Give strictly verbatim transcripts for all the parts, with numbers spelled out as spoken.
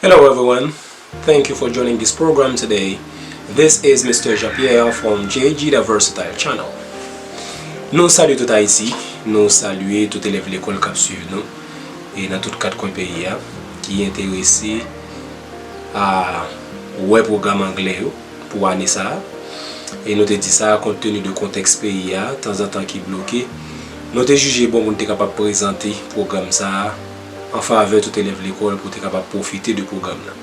Hello everyone, thank you for joining this program today. This is Mister Jean-Pierre from J G The Versatile Channel. Nou salye tout Ayiti, nou salye tout elèv lekòl k ap swiv nou e nan tout kat kwen peyi a ki enterese a wè pwogram anglè yo pou ane sa a. E nou te di sa, kont teni de kontèks peyi a tanzantan ki bloke, nou te jije bon pou n te kapab prezante pwogram sa a an favè tout elèv lekòl pou te kapab pwofite de pwogram nan.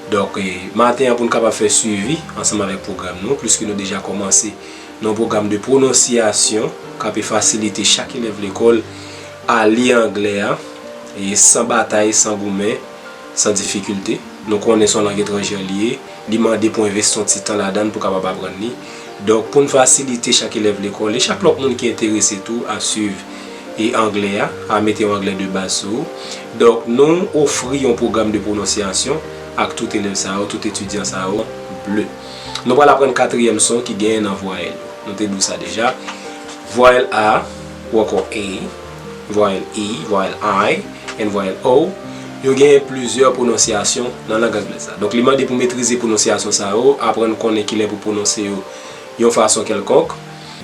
Donk, e, maten an, pou n kapab fè swivi ansanm avèk pwogram nou, pliske nou deja kòmanse nan yon pwogram de pwononsyasyon k ape fasilite chak elèv lekòl a li anglè a, e san batay, san goumen, san difikilte. Nou konnen se yon lang etranjè li ye, li mande pou w envesti yon ti tan ladan l pou w kapab aprann li. Donk, pou n fasilite chak elèv lekòl e chak lòt moun ki enterese tou a swiv e anglè a, a mete yon anglè de baz sou ou. Donk, nou ofri yon pwogram de pwononsyasyon ak tout elèv sa yo, tout etidyan sa yo, ble. Nou pral aprann katriyèm son ki genyen nan vwayèl yo. Nou te di w sa deja. Vwayèl A, ou ankò A, vwayèl E, vwayèl I, and vwayèl O, yo genyen plizyè pwononsyasyon nan lang anglèz la. Donk, li mande pou w metrize pwononsyasyon sa yo, aprann konnen kilè pou w pwononse yo yon fason kèlkonk,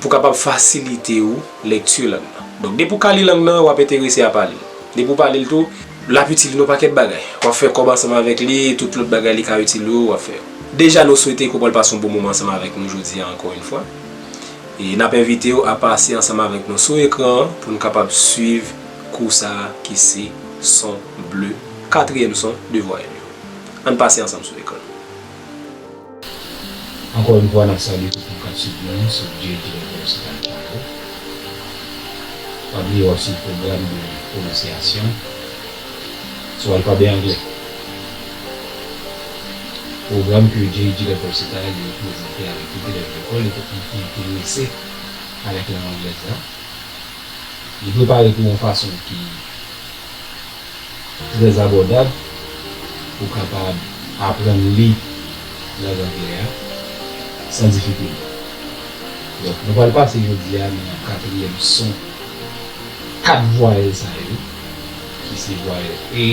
pou kapab fasilite w lekti lang nan. Donk, depi w ka li lang nan, w ap enterese a pale l. Depi w pale l tou, l ap itil nou pakèt bagay. W ap fè kòb ansanm avèk li, tout lòt bagay li ka itil ou, w ap fè yo. Deja, nou swete ke w pral pase yon bon moman ansanm avèk nou jodi a, ankò yon fwa. E n ap envite w a pase ansanm avèk nou sou ekran an pou n kapab swiv kou sa a ki se son ble, katriyèm son de vwayèl yo. Ann pase ansanm sou ekran. Ankò yon fwa, n ap salye tout moun k ap swiv nou sou J G Versatile Channel. Pa bliye w ap swiv pwogram de pwononsyasyon sou alfabè anglè. Pwogram ke J G Versatile li prezante avèk tout elèv lekòl e tout moun ki enterese avèk lang anglèz la. Li prepare pou yon fason ki trè abòdab pou w kapab aprann li lang anglè a san difikilte. Donk, nou pral pase jodi a nan katriyèm son kat vwayèl sa yo, ki se vwayèl A,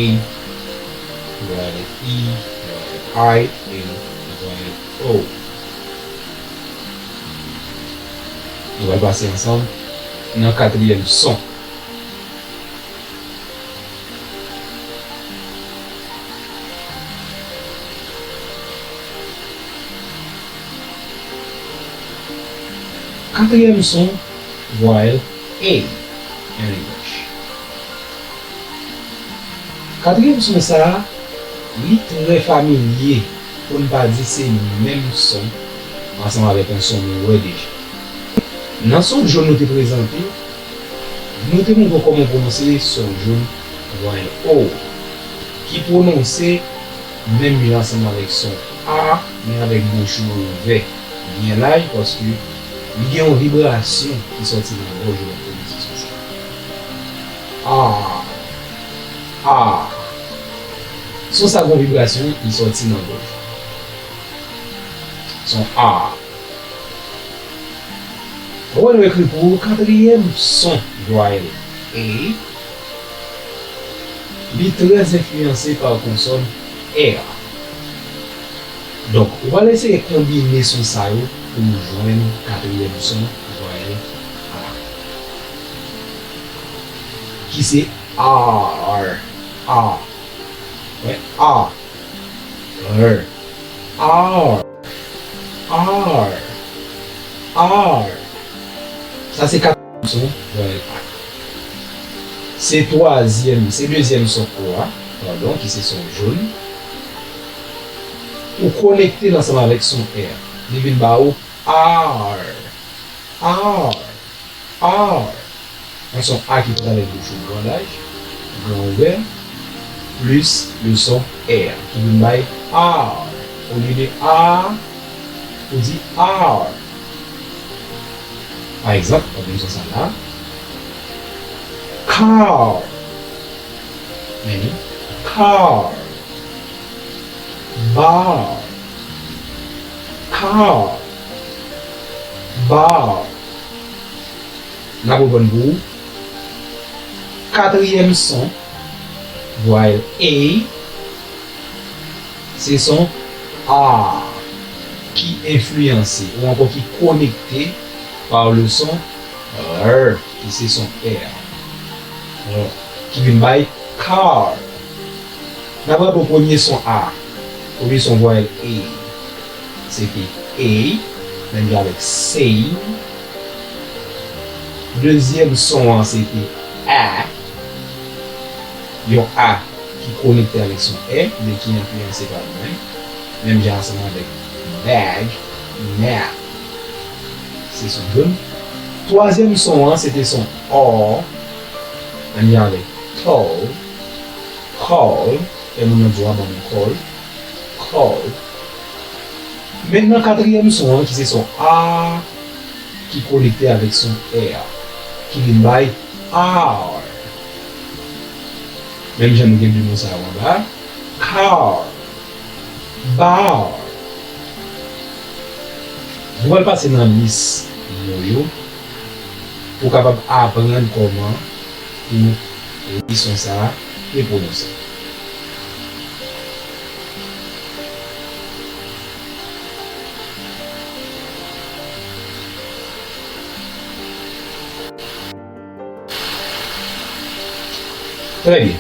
vwayèl E, vwayèl I, e vwayèl O. Nou pral pase ansanm nan katriyèm son. Katriyèm son, vwayèl A in English. Katriyèm son sa a, li trè familye, pou n pa di se menm son ansanm avèk yon son nou wè deja. Nan son jòn nou te prezante, nou te montre w kòman pwononse son jòn vwayèl O, ki pwononse menm jan ansanm avèk son A, men avèk bouch ou ouvè byen laj, paske li gen yon vibrasyon ki sòti nan gòj ou lè w pwononse son sa. A, A. Son sa gen yon vibrasyon ki sòti nan gòj. Son A. Ou wè nou ekri pou ou katriyèm son vwayèl A. Li trè enfliyanse pa konsòn R. Donk, ou pral eseye konbine son sa yo pou w jwenn katriyèm son vwayèl A. Ki se R, A. Wè, A, R, R, R, R. Sa se katriyèm son vwayèl A. Se twazyèm, se dezyèm son O a, padon, ki se son jòn. Ou konekte l ansanm avèk son R. Li vin ba ou R, R, R. Yon son A ki fèt avèk bouch ou gran laj, gran ouvè, plis le son R ki vin bay ar. Olye de a, ou di ar. Pa egzanp, ann pran son sa la. Car. Men li, car. Bar. Car. Bar. N ap reprann pou ou. Katriyèm son, vwayèl A, Se son a ki enfliyanse ou ankò ki konekte pa le son r, ki se son r, ki vin bay car. N ap raple w premye son a, premye son vwayèl a, se te a, menm jan avèk same. Dezyèm son an se te a, yon a ki konekte avèk son è, men ki enfliyanse pa l menm. Menm jan ansanm avèk bag, nap. Se son jòn. Twazyèm son an, se te son o, menm jan avèk tall, call, lè moun nan di w a ban mwen call, call. Mentnan, katriyèm son an, ki se son a, ki konekte avèk son è a, ki vin bay ar. Menm jan nou gen de mo sa yo anba, car, bar. Nou pral pase nan lis mo yo pou w kapab aprann kòman pou li son sa a e pwononse. Trè byen.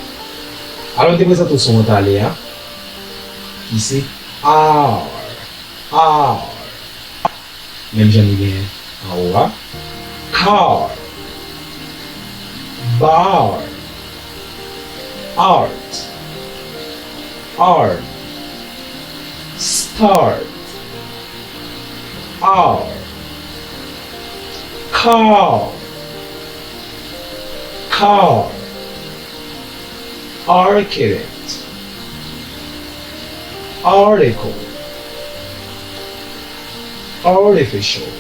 Alò, m te prezante w son an talè a, ki se ar, ar. Menm jan nou genyen anwo a. Car, bar, art, arm, start, ar, car, car, architect, article, artificial,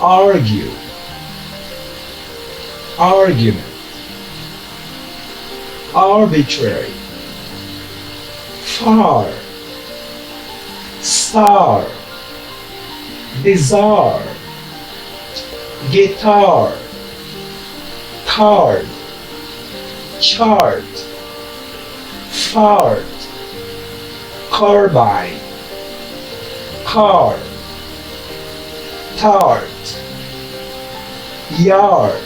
argue, argument, arbitrary, far, star, bizarre, guitar, card, chart, fart, carbine, car, tart, yard.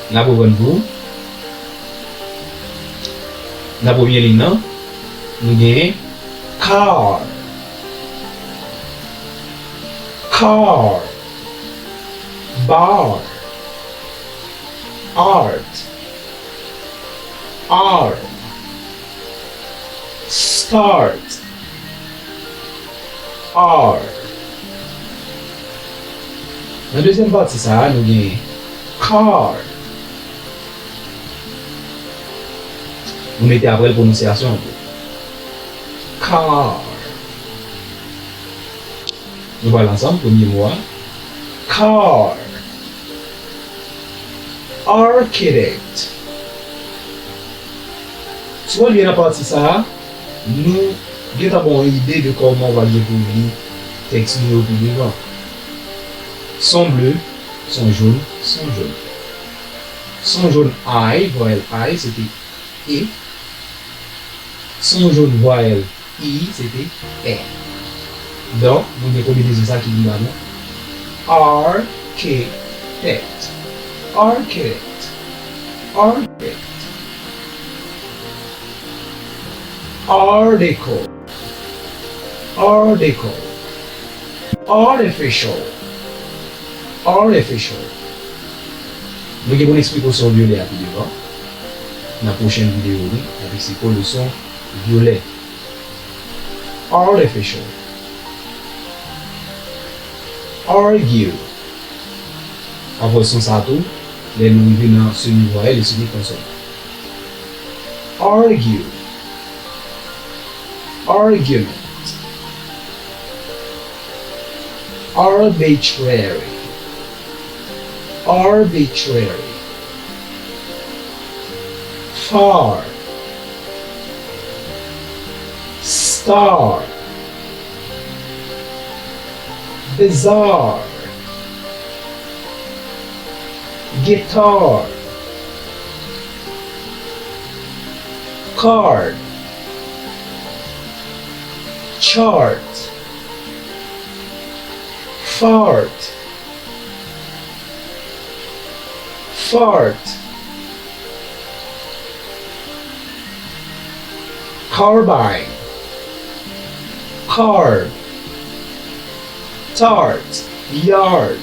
N ap reprann pou ou. Nan premye liy nan, nou genyen car, car, bar, art, arm, start, ar. Nan dezyèm pati sa a, nou gen car. Nou mete apre l pwononsyasyon an tou. Car. Nou pral ansanm, premye mo a. Car. Architect. Si w al byen nan pati sa a, nou gentan ba w yon ide de kòman w pral gen pou w li tèks nou yo pi devan. Son ble, son jòn, son jòn. Son jòn I, vwayèl I, se te e. Son jòn vwayèl I, se te è. Donk, nou gen konbinezon sa ki vin ba nou architect. Architect. Architect. Article. Article. Artificial. Artificial. Nou gen pou n eksplike w son vyolè a pi devan. Nan pwochèn videyo nou, n ap eksplike w le son vyolè. Artificial. Argue. W ap wè son sa tou, lè nou rive nan semi vwayèl e semi konsonn. Argue. Argument. Arbitrary. Arbitrary. Far. Star. Bizarre. Guitar. Card. Chart. Fart. Fart. Carbine. Carb. Tart. Yard.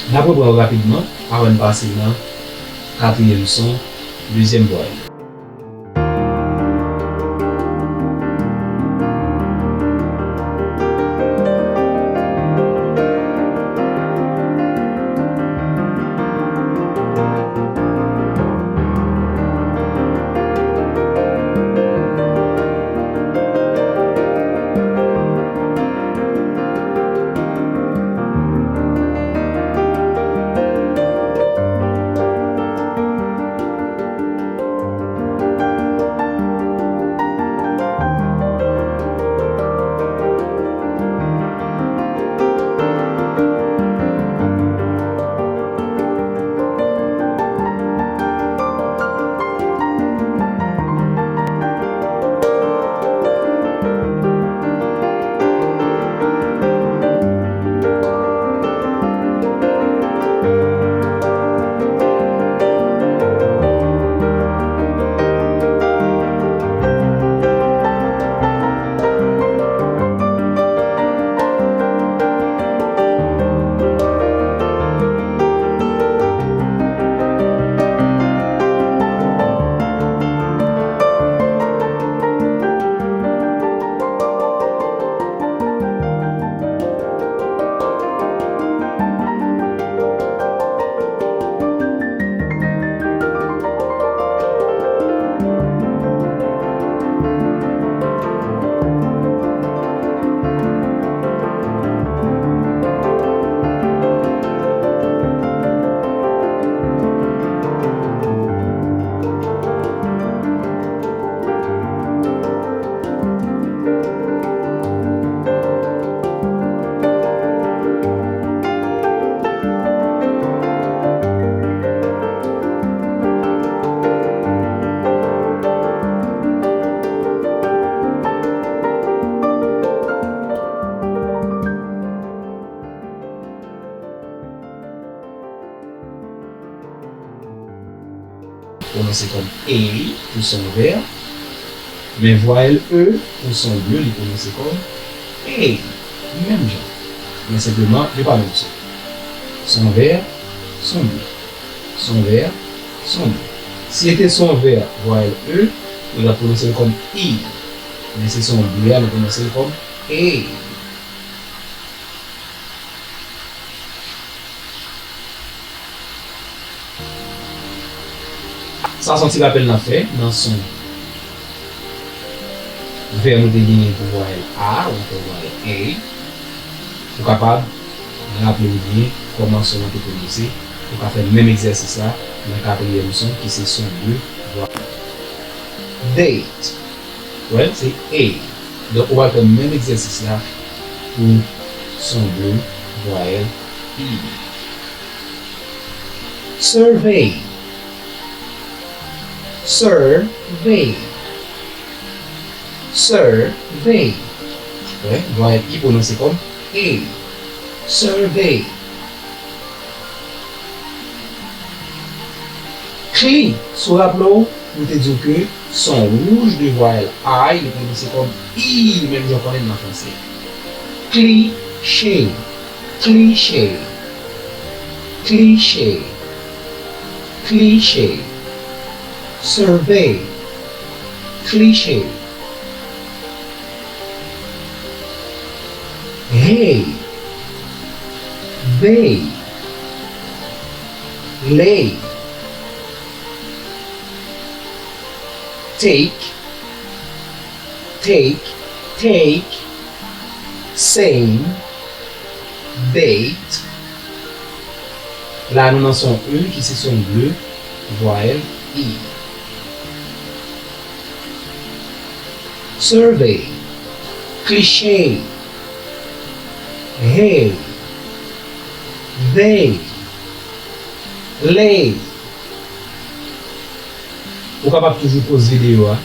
N ap reprann rapidman avan n pase nan katriyèm son, dezyèm vwayèl. Pwononse kòm A pou son vè, men vwayèl E pou son ble, li pwononse kòm ey, menm jan. Men senpleman, yo pa menm son. Son vè, son ble. Son vè, son ble. Si se te son vè, vwayèl E, nou t ap pwononse l kòm i. Men se son ble a, nou pwononse l kòm ey. Sa se yon ti rapèl n ap fè nan son vè nou te genyen pou vwayèl a ou ankò vwayèl ey. Ou kapab raple w byen kòman son an te pwononse. Ou ka fè menm egzèsis la nan katriyèm son ki se son ble vwayèl. Date. Well, se A. Donk, ou pral fè menm egzèsis la pou son ble vwayèl I. Survey. Survey. Survey. Well, vwayèl I pwononse kòm A. Survey. Cli, si w raple w, nou te di w ke son wouj de vwayèl I, li pwononse kòm I, menm jan w konnen l nan franse. Cliché, cliché, cliché, cliché. Survey, cliché. Hey, bay, lay. Take, take, take, same, date. La nou nan son E ki se son ble, vwayèl I. Survey, cliché, hey, bay, lay. Ou kapab toujou poz videyo a,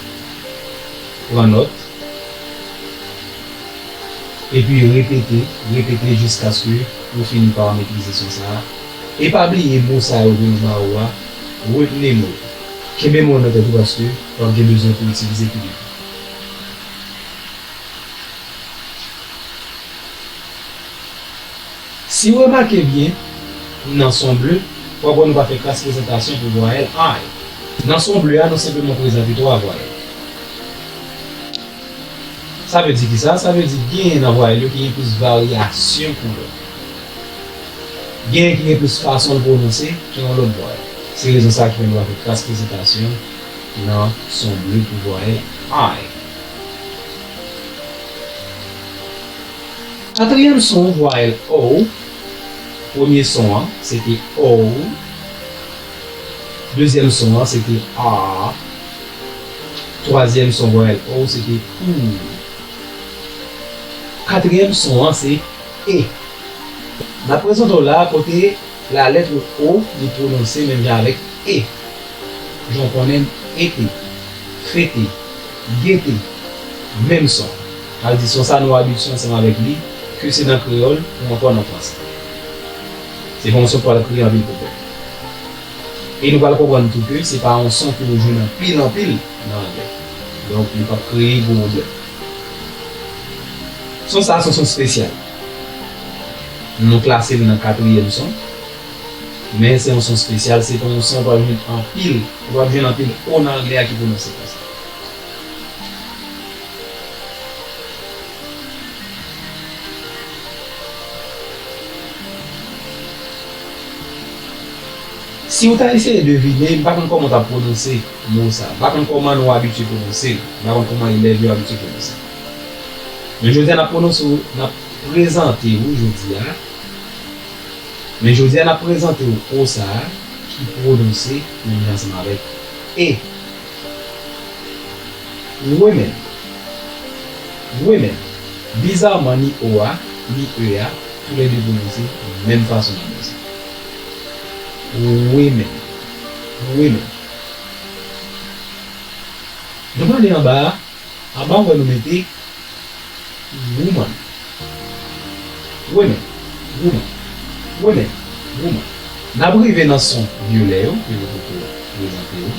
pran nòt, epi repete, repete jiskaske ou fini pa metrize son sa a. E pa bliye mo sa yo ke nou ba ou a, retni mo yo. Kenbe mo yo nan tèt ou paske w ap gen bezwen pou itilize pi devan. Si w remake byen, nan son ble, w ap wè nou pa fè kras prezantasyon pou vwayèl I. Nan son ble a, nou senpleman prezante twa vwayèl. Sa vle di kisa? Sa vle di genyen nan vwayèl yo ki gen plis varyasyon koulè. Genyen ki gen plis fason l pwononse ke yon lòt vwayèl. Se rezon sa ki fè nou pa fè kras prezantasyon nan son ble pou vwayèl I. Katriyèm son vwayèl O, premye son an, se te O. Dezyèm son an, se te A. Twazyèm son vwayèl O, se te OU. Katriyèm son an, se E. N ap prezante w la kote lalèt O li pwononse menm jan avèk E. Jan w konnen, ete, fete, gete, menm son. Sa vle di son sa nou abitye ansanm avèk li, ke se nan kreyòl ou ankò nan franse. Se pa yon son k pral kreye anpil pwoblèm. E nou pral konprann tou ke se pa yon son ke ou jwenn anpil, anpil nan anglè. Donk, li p ap kreye gwo pwoblèm. Son sa a se yon son espesyal. Nou klase l nan katriyèm son. Men se yon son espesyal, se pa yon son w ap jwenn anpil, w ap jwenn anpil O nan anglè a ki pwononse konsa. Si w ta eseye devine, m pa konn kòman w t ap pwononse mo sa, m pa konn kòman nou abitye pwononse l, m pa konn kòman elèv yo abitye pwononse l. Men jodi a, n ap pwononse w, n ap prezante w jodi a, men jodi a, n ap prezante w O sa a ki pwononse menm jan ansanm avèk E. Women. Women. Bizarman, ni O a, ni E a, toulède pwononse menm fason nan mo sa. Women. Women. Nou prale anba a, anba w wè nou mete woman. Women, woman, women, woman. N ap rive nan son vyolè yo, ke nou poko prezante yo.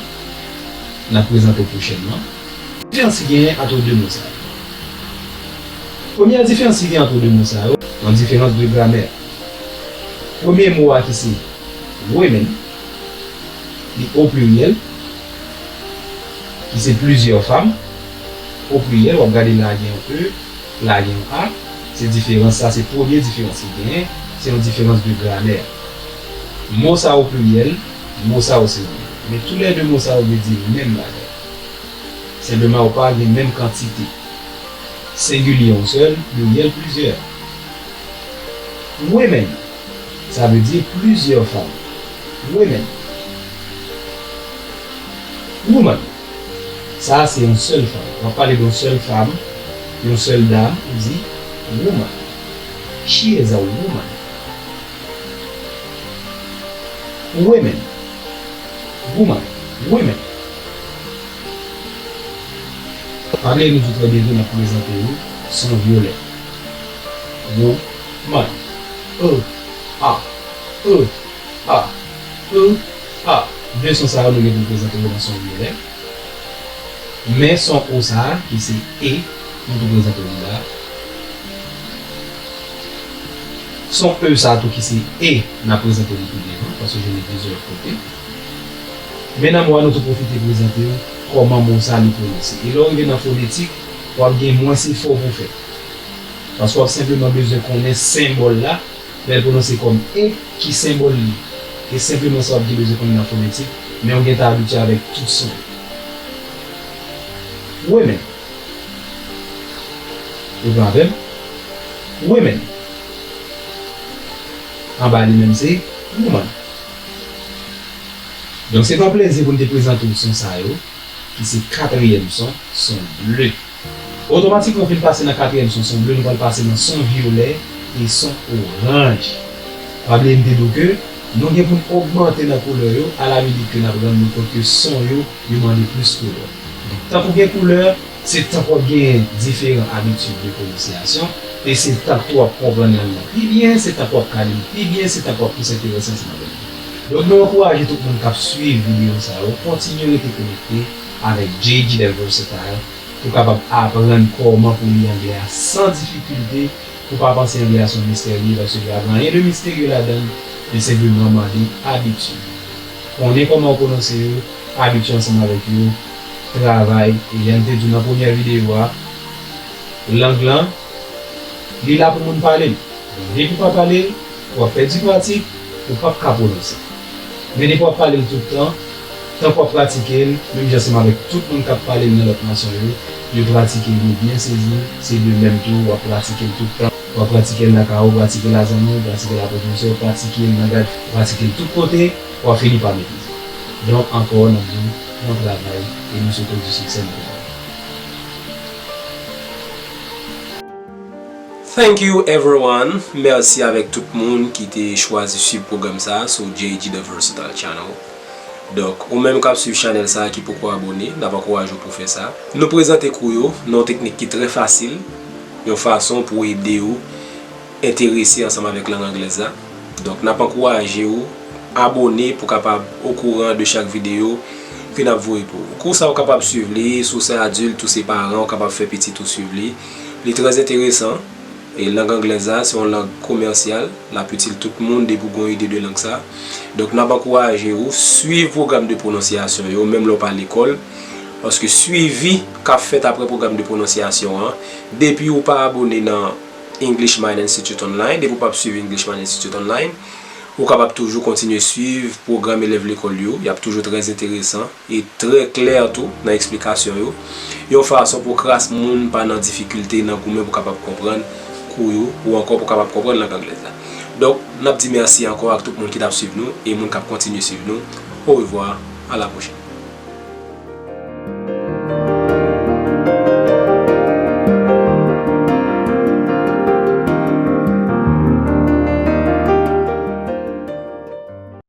N ap prezante yo pwochènman. Diferans ki genyen ant de mo sa yo. Premyè diferans ki genyen ant de mo sa yo, yon diferans de gramè. Premye mo a ki se women, li o pliryèl, ki se plizyè fanm, o pliryèl, w ap gade la gen yon E, la gen yon A, se diferans sa, se premye diferans ki genyen, se yon diferans de gramè. Mo sa o pliryèl, mo sa o siryèl. Men toulède mo sa yo vle di menm bagay. Senpleman, yo pa gen menm kantite. Sengilye yon sèl, pliryèl plizyè. Women, sa vle di plizyè fanm. Women. Woman, sa se yon sèl fanm. W ap pale de yon sèl fanm, yon sèl dam, ou di woman. She is a woman. Women. Woman. Women. Pale nou tou trè byento n ap prezante yo son vyolè. Woman. E, a, e, a, e, a. De son sa yo nou gen pou n prezante yo nan son vyolè. Men son o sa a, ki se e, nou tou prezante li la. Son e sa a tou ki se e, n ap prezante li pi devan, paske jwenn li plizyè lòt kote. Men nan mo a, nou tou pwofite prezante w kòman mo sa a li pwononse. E lè w rive nan fonetik, w ap gen mwens efò pou w fè. Paske w ap senpleman bezwen konnen senbòl la, lè l pwononse kòm e, ki senbòl li ye. E senpleman sa w ap gen bezwen konnen nan fonetik, men w gentan abitye avèk tout son yo. Women. Ou pran avè m? Women. Anba li menm se woman. Donk, se t yon plezi pou n te prezante w son sa yo, ki se katriyèm son, son ble. Otomatikman, w fin pase nan katriyèm son, son ble, nou pral pase nan son vyolè e son oranj. Pa bliye m te di w ke Nou gen pou n ogmante nan koulè yo, alaminit ke n ap rann nou kont ke son yo, yo mande plis koulè. Donk, tank ou gen koulè, se tank w ap genyen diferan abitid de pwononsyasyon, e se tank tou w ap konprann lang lan pi byen, se tank w ap ka li l pi byen, se tank w ap plis enterese ansanm avè l. Donk, nou ankouraje tout moun k ap swiv videyo sa yo, kontinye rete konekte avèk J G The Versatile pou kapab aprann kòman pou li anglè a san difikilte, pou pa panse anglè a se yon mistè li ye, paske pa gen anyen de misterye ladan l, li senpleman mande abitid. Konnen kòman w pwononse yo, abitye ansanm avèk yo, travay, e jan m te di w nan premyè videyo a, lang lan, li la pou moun pale l. Depi w pa pale l, w ap pèdi pratik, ou p ap ka pwononse. Men depi w ap pale l tout tan, tank w ap pratike l, menm jan ansanm avèk tout moun k ap pale l nan lòt nasyon yo, yo pratike l, yo byen sezi, se de menm tou, w ap pratike l tout tan. W ap pratike l lakay ou, pratike l a zanmi w, pratike l a pwofesè w, pratike l nan gad, pratike l tout kote, w ap fini pa metrize. Donk, ankò, n ap di w, bon travay, e nou swete w di siksè nan travay. Thank you everyone. Mèsi avèk tout moun ki te chwazi swiv pwogram sa a sou J G The Versatile Channel. Donk, ou menm k ap swiv chanèl sa a ki poko abòne, n ap ankouraje w pou w fè sa. Nou prezante kou yo nan yon teknik ki trè fasil, yon fason pou ede w enterese ansanm avèk lang anglèz la. Donk, n ap ankouraje w abòne pou w kapab okouran de chak videyo ke n ap voye pou ou. Kou sa a ou kapab swiv li, si w se adilt ou se paran, ou kapab fè pitit ou swiv li. Li trè enteresan. E lang anglèz la, se yon lang komèsyal, l ap itil tout moun depi w gen yon ide de lang sa. Donk, n ap ankouraje w swiv pwogram de pwononsyasyon yo, menm lè w pa lekòl, paske swivi k ap fèt apre pwogram de pwononsyasyon an, depi w pa abòne nan English Mind Institute Online, depi w p ap swiv English Mind Institute Online, ou kapab toujou kontinye swiv pwogram elèv lekòl yo, y ap toujou trè enteresan e trè klè tou nan eksplikasyon yo, yon fason pou kras moun pa nan difikilte nan goumen pou kapab konprann kou yo ou ankò pou kapab konprann lang anglèz la. Donk, n ap di mèsi ankò ak tout moun ki t ap swiv nou e moun k ap kontinye swiv nou. Orevwa, a la pwochèn.